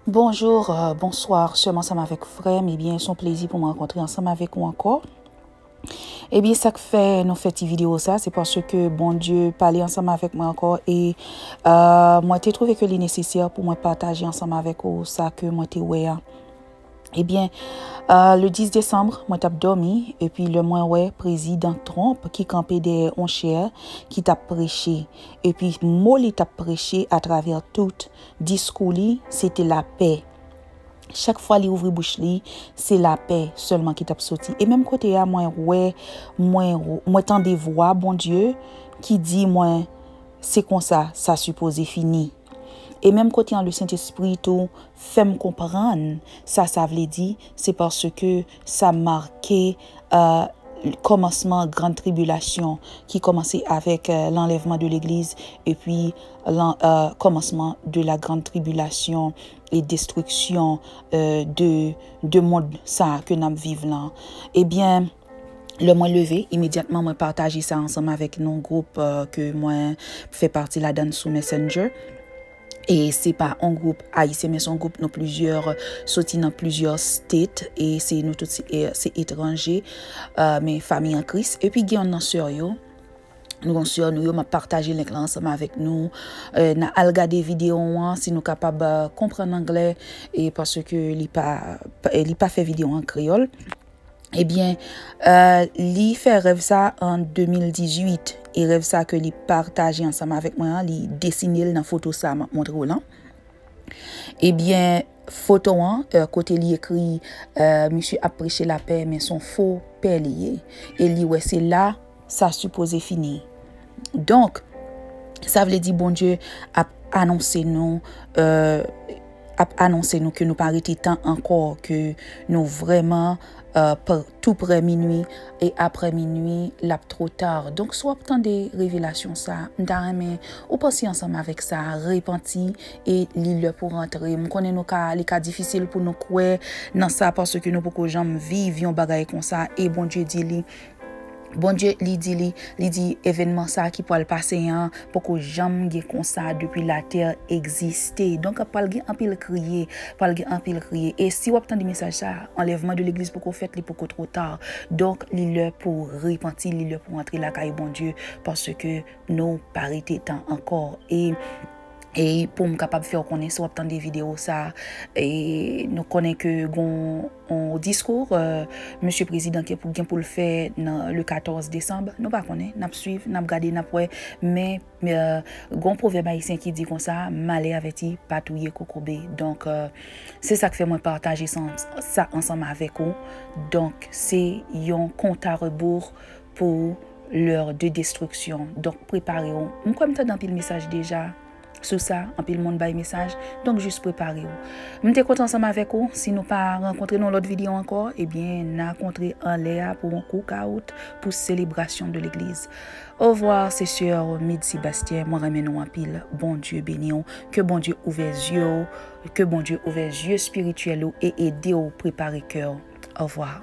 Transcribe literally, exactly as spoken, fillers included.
Bonjou, euh, bonswa, sè m ansanm avèk frè m. Ebyen, se yon plezi pou mwen rankontre ansanm avèk ou ankò. Ebyen, sa k fè nou fè ti videyo sa, se paske Bondye pale ansanm avèk mwen ankò e euh, mwen te twouve ke li nesesè pou mwen pataje ansanm avèk ou sa ke mwen te wè a. Ebyen, euh, le dis desanm, mwen t ap dòmi, epi lè mwen wè Prezidan Trump ki kanpe dèyè yon chè ki t ap preche, epi mo li t ap preche atravè tout diskou li, se te lapè. Chak fwa li ouvri bouch li, se lapè sèlman ki t ap soti. E menm kote a, mwen wè, mwen, mwen tande vwa Bondye ki di mwen, se konsa sa sipoze fini. E menm kote an, Lesentespri tou fè m konprann sa sa vle di, se paske sa make euh, kòmansman gran tribilasyon ki kòmanse avèk euh, lanlèvman de legliz epi lan, euh, kòmansman de la grande tribulation e destriksyon euh, de, de mond sa ke n ap viv lan. Ebyen, lè mwen leve, imedyatman mwen pataje sa ansanm avèk yon gwoup euh, ke mwen fè pati ladan sou Messenger. E se pa yon gwoup ayisyen, men se yon gwoup nou plizyè, soti nan plizyè state, e se nou tout se, e, se etranje, euh, men fanmi an Kris. Epi gen yon nan sè yo, nou yon sè nou yo, m ap pataje link la ansanm avèk nou. Euh, n a al gade videyo an, si nou kapab euh, konprann anglè, e paske li pa, pa- li pa fè videyo an kreyòl. Ebyen, euh, li fè rèv sa an de mil dizuit, e rèv sa ke li pataje ansanm avèk mwen an, li desine l nan foto sa m ap montre w lan. Ebyen, foto an, euh, kote li ekri, euh, misye ap preche lapè, men se yon fo pè li ye. E li wè se la sa sipoze fini. Donk, sa vle di Bondye ap anonse nou, euh, ap anonse nou ke nou pa rete tan ankò, ke nou vrèman euh, tou prè minwi, e aprè minwi, l ap twò ta. Donk, si w ap tande revelasyon sa, m ta renmen ou panse ansanm avèk sa, repanti, e li lè pou rantre. M konnen nou ka, li ka difisil pou nou kwè nan sa, paske nou poko janm viv yon bagay konsa, e Bondye di li, Bondye, li di li, li di evènman sa ki pral pase an poko janm gen konsa depi latè egziste. Donk, pral gen anpil kriye, pral gen anpil kriye. E si w ap tande mesaj sa, anlèvman de legliz poko fèt, li poko twò ta. Donk, li lè pou repanti, li lè pou antre lakay Bondye, paske nou pa rete tan ankò. E E pou m kapab fè w konnen, si w ap tande videyo sa, e nou konnen ke gon yon diskou euh, mesye prezidan ke pou gen pou l fè nan le katòz desanm. Nou pa konnen, n ap swiv, n ap gade, n ap wè. Men euh, gon pwovèb ayisyen ki di konsa, malè avèti pa touye kokobe. Donk, euh, se sa k fè mwen pataje sa ansanm avèk ou. Donk, se yon kont a rebours pou lè de destriksyon. Donk, prepare w. M kwè m tande anpil mesaj deja sou sa, anpil moun bay mesaj. Donk, jis prepare w. M te kontan ansanm avèk ou. Si nou pa rankontre nan lòt videyo ankò, ebyen, n a kontre anlè a pou yon kout kawout pou selebrasyon de legliz. Ovwa, se sè Mid Sebastien, mwen renmen nou anpil. Bondye beni w. Ke Bondye ouvè zye w. Ke Bondye ouvè zye espirityèl ou e ede w prepare kè w. Ovwa.